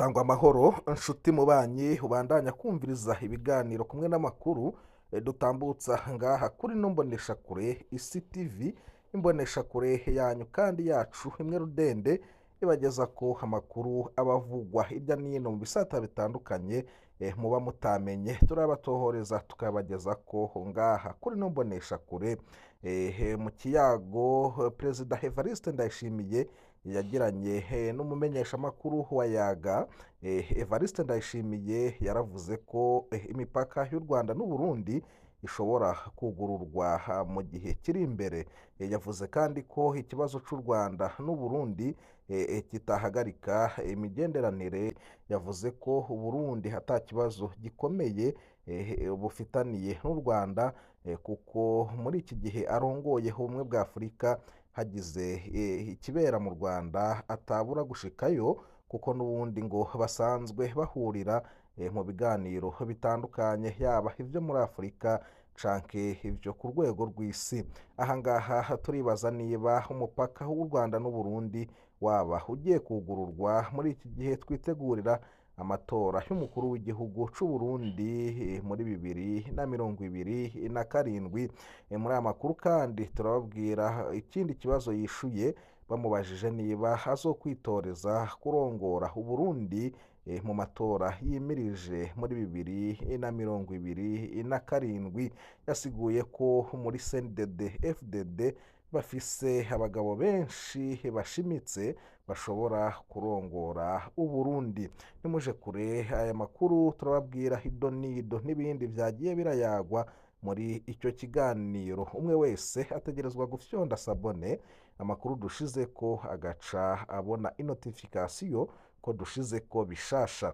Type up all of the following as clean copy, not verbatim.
Sangwa amahoro nshuti mubanyi ubandanya kumviriza ibiganiro kumwe n'amakuru dutambutsa ngaha kuri no mboneshakure Isi TV, imboneshakure yanyu kandi yacu imwe rudende ibageza ko amakuru abavugwa hirya n'ino mu bisata bitandukanye muba mutamenye, turabatohoreza tukabageza ko ngaha kuri no mboneshakure. Mu kiyago Perezida Evariste Ndayishimiye yagiranye n'umumenyeshamakuru wa Yaga, Evariste Ndayishimiye yaravuze ko imipaka y'u Rwanda n'u Burundi ishobora kugururwa mu gihe kiri imbere. Yavuze kandi ko ikibazo cy'u Rwanda n'u Burundi kitahagarika imigenderanire. Yavuze ko u Burundi ata kibazo gikomeye bufitaniye n'u Rwanda, kuko muri iki gihe arongoye ubumwe bwa Afurika hagize ikibera mu Rwanda atabura gushikayo, kuko n'ubundi ngo basanzwe bahurira mu biganiro bitandukanye, yaba ibyo muri Afurika canke ibyo ku rwego rw'isi. Aha ngaha turibaza niba umupaka w'u Rwanda n'u Burundi waba ugiye kugururwa muri iki gihe twitegurira amatora y'umukuru w'igihugu c'u Burundi muri 2027. Muri aya makuru kandi turababwira ikindi kibazo yishuye bamubajije niba azokwitoreza kurongora Uburundi mu matora yimirije muri 2027. Yasiguye ko muri CNDD FDD bafise abagabo benshi bashimitse bashobora kurongora Uburundi. Nimuje kure aya makuru turababwira hido nido n'ibindi vyagiye birayagwa muri icyo kiganiro. Umwe wese ategerezwa gufyonda sabone, amakuru dushize ko agaca abona inotifikasiyo ko dushize ko bishasha.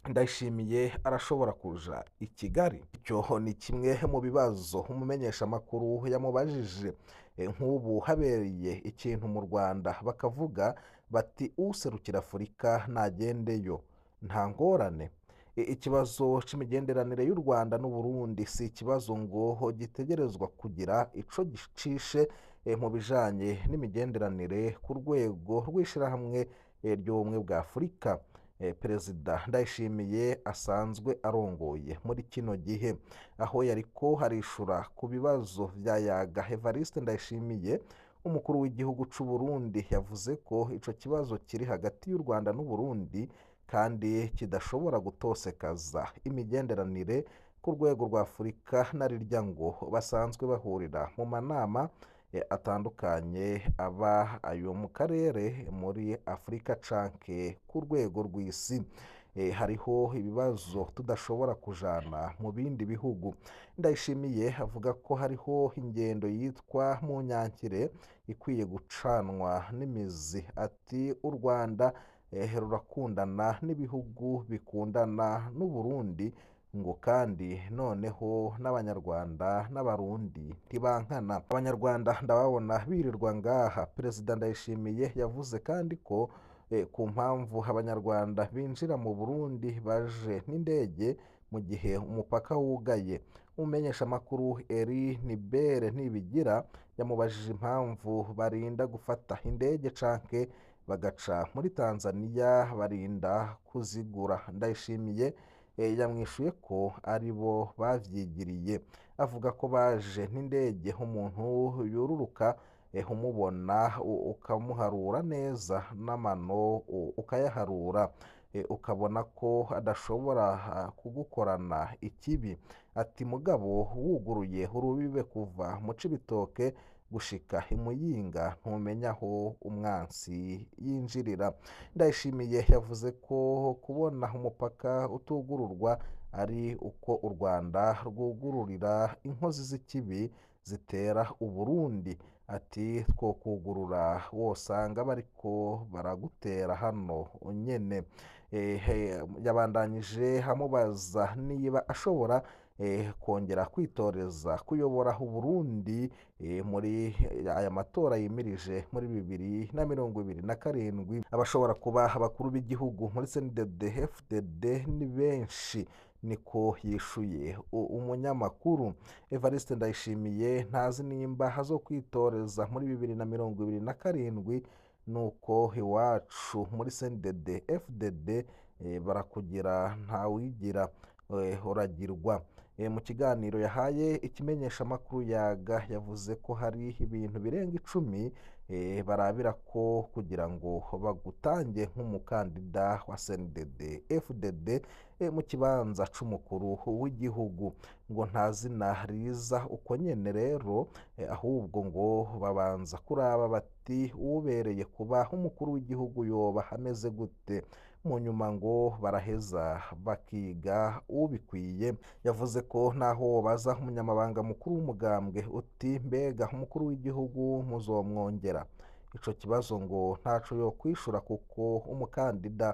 Ndayishimiye arashobora kuja i Kigali? Icyo ni kimwe mu bibazo umumenyeshamakuru yamubajije. Nk'ubu habereye ikintu mu Rwanda bakavuga bati userukira Afurika nagendeyo, nta ngorane. Ikibazo c'imigenderanire y'u Rwanda n'u Burundi si ikibazo ngo gitegerezwa kugira ico gicishe mu bijanye n'imigenderanire ku rwego rw'ishirahamwe ry'ubumwe bwa Afurika. Perezida Ndayishimiye asanzwe arongoye muri kino gihe, aho yariko harishura ku bibazo vya Yaga, Evariste Ndayishimiye umukuru w'igihugu c'u Burundi yavuze ko ico kibazo kiri hagati y'u Rwanda n'u Burundi kandi kidashobora gutosekaza imigenderanire ku rwego rwa Afurika, narirya ngo basanzwe bahurira mu manama atandukanye aba ayo mu karere muri Afurika canke ku rwego rw'isi. Hariho ibibazo tudashobora kujana mu bindi bihugu. Ndayishimiye avuga ko hariho ingendo yitwa munyankire ikwiye gucanwa n'imizi. Ati u Rwanda rurakundana n'ibihugu bikundana n'u Burundi, ngo kandi noneho n'Abanyarwanda n'Abarundi ntibankana. Abanyarwanda ndababona birirwa ngaha. Perezida Ndayishimiye yavuze kandi ko ku mpamvu Abanyarwanda binjira mu Burundi baje n'indege mu gihe umupaka wugaye. Umumenyeshamakuru Eri Nibere Nibigira yamubajije impamvu barinda gufata indege canke bagaca muri Tanzania barinda kuzigura. Ndayishimiye yamwishuye ko ari bo bavyigiriye, avuga ko baje n'indege umuntu yururuka umubona ukamuharura neza n'amano ukayaharura, ukabona ko adashobora kugukorana ikibi. Ati mugabo wuguruye urubibe kuva mu Cibitoke gushika i Muyinga ntumenya aho umwansi yinjirira. Ndayishimiye yavuze ko kubona umupaka utugururwa ari uko u Rwanda rwugururira inkozi z'ikibi zitera Uburundi. Ati twokugurura wosanga bariko baragutera hano nyene. Yabandanyije amubaza niba ashobora kongera kwitoreza kuyobora Uburundi muri aya matora yimirije muri 2027. Abashobora kuba abakuru b'igihugu muri CNDD FDD ni benshi, niko yishuye umunyamakuru. Evariste Ndayishimiye ntazi nimba azokwitoreza muri 2027 Nuko iwacu muri CNDD FDD barakugira ntawigira uragirwa. Mu kiganiro yahaye ikimenyeshamakuru Yaga, yavuze ko hari ibintu birenga 10 barabira ko kugira ngo bagutange nk'umukandida wa CNDD FDD mu kibanza c'umukuru w'igihugu. Ngo nta zina riza uko nyene rero, ahubwo ngo babanza kuraba bati ubereye kuba umukuru w'igihugu yoba ameze gute. Mu nyuma ngo baraheza bakiga ubikwiye. Yavuze ko naho baza umunyamabanga mukuru w'umugambwe uti mbega umukuru w'igihugu muzomwongera, ico kibazo ngo ntaco yo kwishura kuko umukandida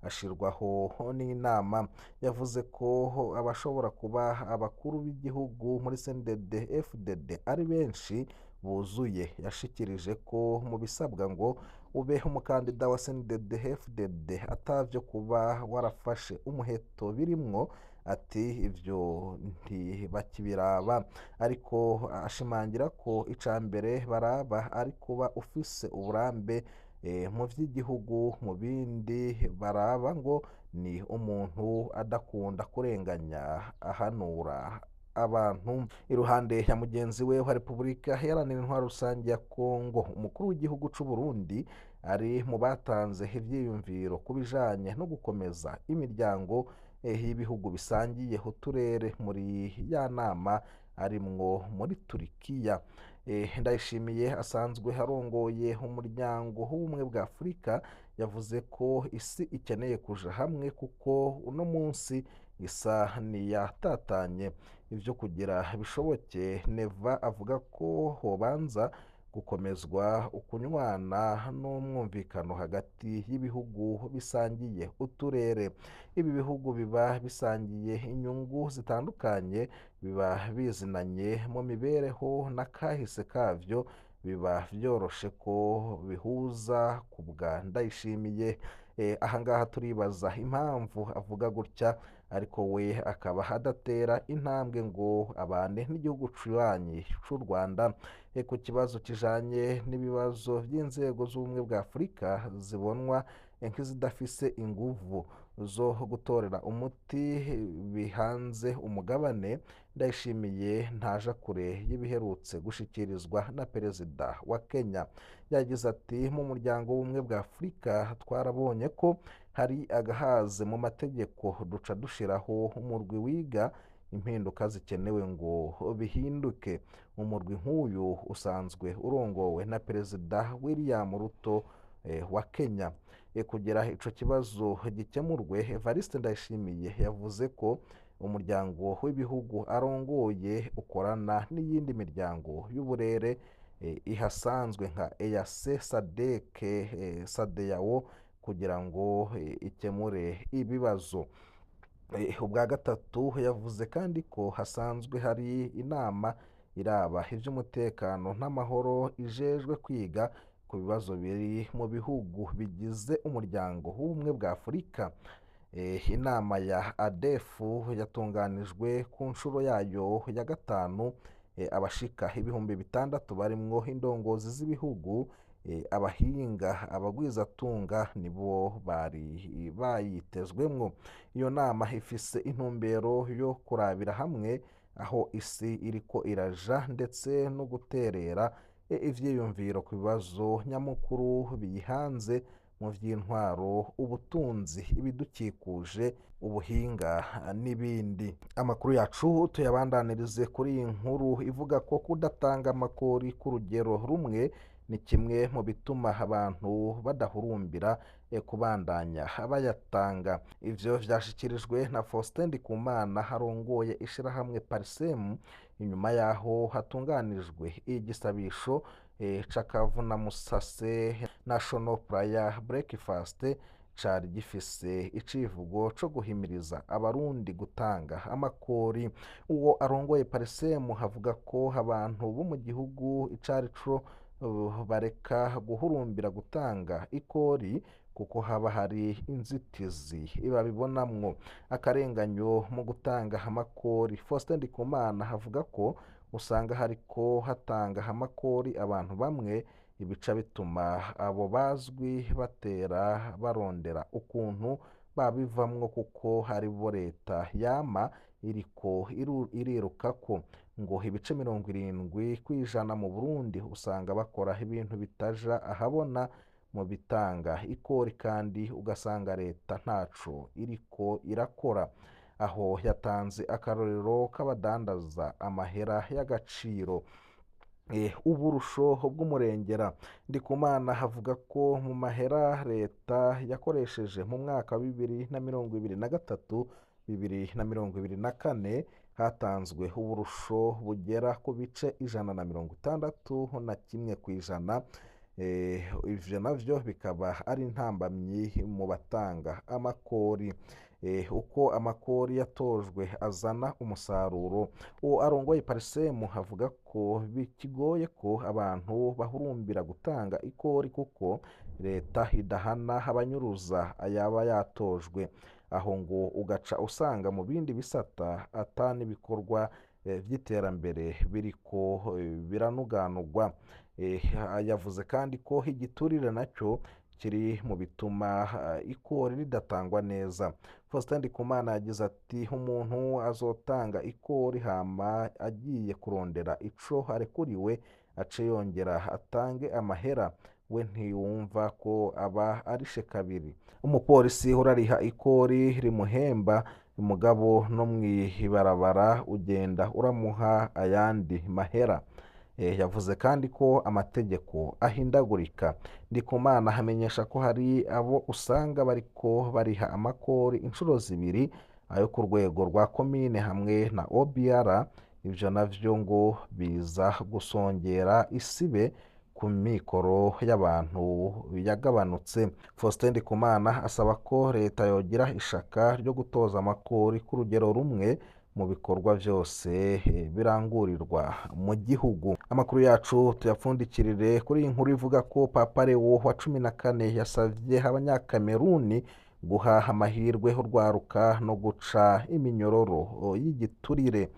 ashirwaho n'inama. Yavuze ko abashobora kuba abakuru b'igihugu muri CNDD FDD ari benshi buzuye. Yashikirije ko mu bisabwa ngo ube umukandida wa CNDD FDD atavyo kuba warafashe umuheto birimwo, ati ivyo ntibakibiraba, ariko ashimangira ko ica mbere baraba ari kuba ufise uburambe mu vy'igihugu. Mu bindi baraba ngo ni umuntu adakunda kurenganya, ahanura abantu. Iruhande ya mugenzi we wa Repubulika Iharanira Intwaro Rusange ya Kongo, umukuru w'igihugu c'u Burundi ari mu batanze ivyiyumviro ku bijanye no gukomeza imiryango y'ibihugu bisangiye uturere muri ya nama arimwo muri Turikiya. Ndayishimiye asanzwe arongoye umuryango w'ubumwe bwa Afurika, yavuze ko isi ikeneye kuja hamwe kuko uno munsi isa n'iyatatanye. Ivyo kugira bishoboke, Neva avuga ko hobanza gukomezwa ukunywana n'umwumvikano hagati y'ibihugu bisangiye uturere. Ibi bihugu biba bisangiye inyungu zitandukanye, biba bizinanye mu mibereho n'akahise kavyo, biba vyoroshe ko bihuza ku bwa Ndayishimiye. Ahangaha turibaza impamvu avuga gutya, ariko we akaba adatera intambwe ngo abane n'igihugu kibanyi c'u Rwanda. Ku kibazo kijanye n'ibibazo vy'inzego z'ubumwe bwa Afurika zibonwa nk'izidafise inguvu zo gutorera umuti bihanze umugabane, Ndayishimiye ntaja kure y'ibiherutse gushikirizwa na perezida wa Kenya. Yagize ati mu muryango w'ubumwe bwa Afurika twarabonye ko hari agahaze mu mategeko, duca dushiraho umurwi wiga impinduka zikenewe ngo bihinduke. Umurwi nk'uyu usanzwe urongowe na perezida William Ruto wa Kenya. Kugira ico kibazo gikemurwe, Evariste Ndayishimiye yavuze ko umuryango w'ibihugu arongoye ukorana n'iyindi miryango y'uburere ihasanzwe nka EAC, SADC, SADEAO kugira ngo ikemure ibibazo. Ubwa gatatu yavuze kandi ko hasanzwe hari inama iraba ivy'umutekano n'amahoro ijejwe kwiga ku bibazo biri mu bihugu bigize umuryango w'ubumwe bwa Afurika. Inama ya ADF yatunganijwe ku nshuro yayo ya 5, abashika 6000 barimwo indongozi z'ibihugu, abahinga, abagwizatunga nibo bari bayitezwemwo. Iyo nama ifise intumbero yo kurabira hamwe aho isi iriko iraja ndetse no guterera ivyiyumviro ku bibazo nyamukuru biyihanze mu vy'intwaro, ubutunzi, ibidukikuje, ubuhinga n'ibindi. Amakuru yacu tuyabandanirize kuri iyi nkuru ivuga ko kudatanga amakori ku rugero rumwe ni kimwe mu bituma abantu badahurumbira kubandanya bayatanga. Ivyo vyashikirijwe na Faustin Ndikumana arongoye ishirahamwe Parsem, inyuma yaho hatunganijwe igisabisho c'akavunamusase National Prayer Breakfast cari gifise icivugo co guhimiriza abarundi gutanga amakori. Uwo arongoye Parsem avuga ko abantu bo mu gihugu icarico bareka guhurumbira gutanga ikori kuko haba hari inzitizi babibonamwo akarenganyo mu gutanga amakori. Faustin Ndikumana avuga ko usanga hariko hatanga amakori abantu bamwe Ibica bituma abo bazwi batera barondera ukuntu babivamwo kuko aribo leta yama iriko irirukako. Ngo ibice 70% mu Burundi usanga bakora ibintu bitaja ahabona mu bitanga ikori, kandi ugasanga leta ntaco iriko irakora. Aho yatanze akarorero k'abadandaza amahera y'agaciro, uburusho bw'umurengera. Ndikumana avuga ko mu mahera leta yakoresheje mu mwaka wa 2023 2024 hatanzwe uburusho bugera ku bice 161%. Ivyo navyo bikaba ari intambamyi mu batanga amakori. Uko amakori yatojwe azana umusaruro. Uwo arongoye Parsem avuga ko bikigoye ko abantu bahurumbira gutanga ikori kuko leta idahana abanyuruza ayaba yatojwe. Aho ngo ugaca usanga mu bindi bisata ata n'ibikorwa vy'iterambere biriko biranuganurwa. Yavuze kandi ko igiturire naco kiri mu bituma ikori ridatangwa neza. Faustin Ndikumana yagize ati umuntu azotanga ikori hama agiye kurondera ico arekuriwe ace yongera atange amahera, we ntiyumva ko aba arishe kabiri. Umupolisi urariha ikori rimuhemba, mugabo no mw'ibarabara ugenda uramuha ayandi mahera. Yavuze kandi ko amategeko ahindagurika. Ndikumana amenyesha ko hari abo usanga bariko bariha amakori inshuro zibiri, ayo ku rwego rwa komine hamwe na OBR. Ivyo navyo ngo biza gusongera isibe ku mikoro y'abantu yagabanutse. Faustin Ndikumana asaba ko leta yogira ishaka ryo gutoza amakori ku rugero rumwe mu bikorwa vyose birangurirwa mu gihugu. Amakuru yacu tuyapfundikirire kuri iyi nkuru ivuga ko Papa Leo wa 14 yasavye abanyakameruni guha amahirwe urwaruka no guca iminyororo y'igiturire.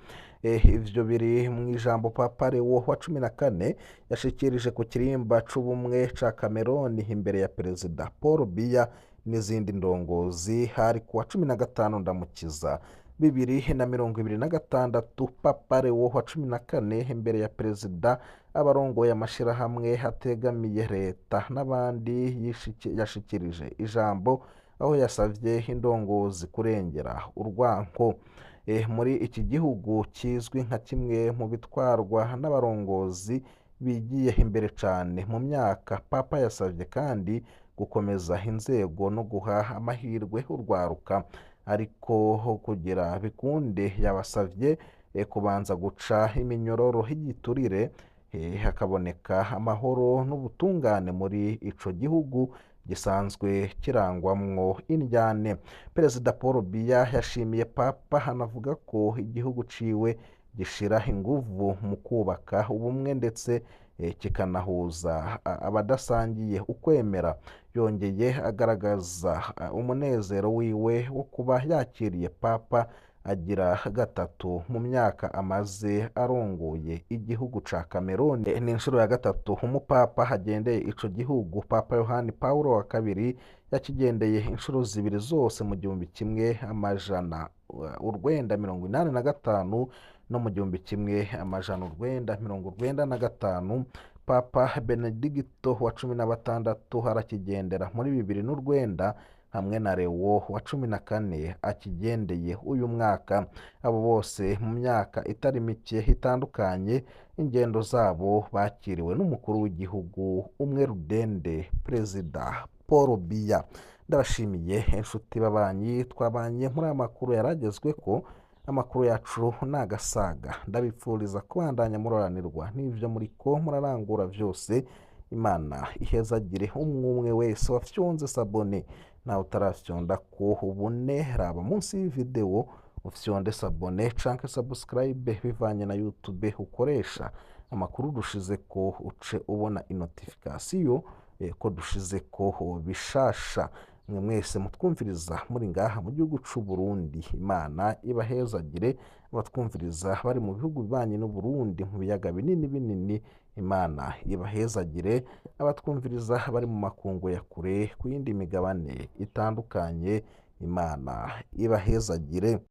Ivyo biri mu ijambo Papa Leo wa 14 yashikirije ku kirimba c'ubumwe ca Cameroon imbere ya Perezida Paul Biya n'izindi ndongozi. Hari kuwa 15 Ndamukiza 2026. Papa Leo wa 14 imbere ya Perezida, abarongoye amashirahamwe ategamiye leta n'abandi yashikirije ijambo aho yasavye indongozi kurengera urwanko. Muri iki gihugu kizwi nka kimwe mu bitwarwa n'abarongozi bigiye imbere cane mu myaka, Papa yasavye kandi gukomeza inzego no guha amahirwe urwaruka, ariko kugira bikunde yabasavye kubanza guca iminyororo y'igiturire, hakaboneka amahoro n'ubutungane muri ico gihugu gisanzwe kirangwamwo indyane. Perezida Paul Biya yashimiye Papa anavuga ko igihugu ciwe gishira inguvu mu kubaka ubumwe ndetse kikanahuza abadasangiye ukwemera. Yongeye agaragaza umunezero wiwe wo kuba yakiriye Papa agira gatatu mu myaka amaze arongoye igihugu ca Cameroon. Ni inshuro ya gatatu umupapa agendeye ico gihugu. Papa Yohani Paulo wa kabiri yakigendeye inshuro zibiri zose mu 1985 no mu 1995. Papa Benedicto wa 16 arakigendera muri 2009 hamwe na Leo wa 14 akigendeye uyu mwaka. Abo bose mu myaka itari mike itandukanye ingendo zabo bakiriwe n'umukuru w'igihugu umwe rudende, Perezida Paul Biya. Ndabashimiye inshuti babanyi twabanye muri aya makuru yaragezwe ko amakuru yacu nagasaga. Ndabipfuriza kubandanya muroranirwa n'ivyo muriko murarangura vyose. Imana ihezagire umwe wese wafyonze sabone, nawe utarafyonda ko ubune raba munsi y'ivideo ufyonde sabone canke subscribe bivanye na YouTube ukoresha. Amakuru dushize ko uce ubona inotification ko dushize ko bishasha. Mwe mwese mutwumviriza muri ngaha mu gihugu c'u Burundi, Imana ibahezagire. Abatwumviriza bari mu bihugu bibanye n'u Burundi mu biyaga binini binini, Imana ibahezagire. Abatwumviriza bari mu makungu ya kure ku yindi migabane itandukanye, Imana ibahezagire.